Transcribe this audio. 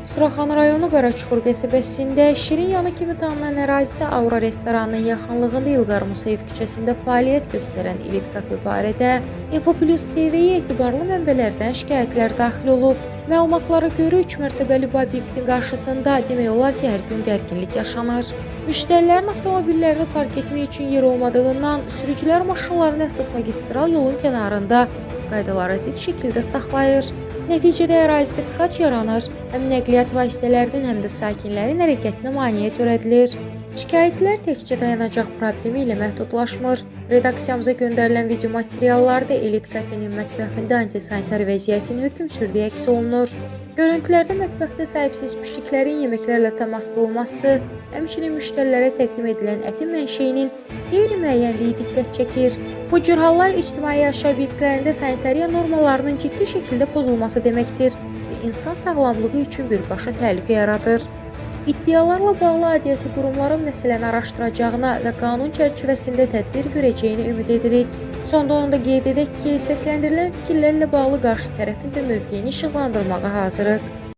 Suraxanı rayonu Qaraçuxur qəsəbəsində Şirin yanı kimi tanınan ərazidə Aura restoranının yaxınlığında İlqar Musayev küçəsində fəaliyyət göstərən Elit kafe barədə Info Plus TV-yə etibarlı mənbələrdən şikayətlər daxil olub. Məlumatlara görə 3 mərtəbəli bu obyektin qarşısında demək olar ki, hər gün gərginlik yaşanır. Müştərilərin avtomobillərini park etmək üçün yer olmadığından sürücülər maşınlarını əsas magistral yolun kənarında qaydalara zidd şəkildə saxlayır. Nəticədə ərazidə tıxac yaranır, həm nəqliyyat vasitələrinin, həm də sakinlərin hərəkətinə maneə törədilir. Şikayətlər təkcə dayanacaq problemi ilə məhdudlaşmır. Redaksiyamıza göndərilən video materiallarda Elit kafenin mətbəxində antisanitar vəziyyətin hökm sürdüyü əks olunur. Görüntülərdə mətbəxdə sahibsiz pişiklərin yeməklərlə təmasda olması, həmçinin müştərilərə təqdim edilən ətin mənşeyinin qeyri-müəyyənliyi diqqət çəkir. Bu cür hallar ictimai yaşayış obyektlərində sanitariya normalarının ciddi şəkildə pozulması deməkdir və insan sağlamlığı üçün birbaşa təhlükə yaradır. İddialarla bağlı aidiyyəti qurumların məsələni araşdıracağına və qanun çərçivəsində tədbir görəcəyini ümid edirik. Sonda onu da qeyd edək ki, səsləndirilən fikirlərlə bağlı qarşı tərəfin də mövqeyini işıqlandırmağa hazırıq.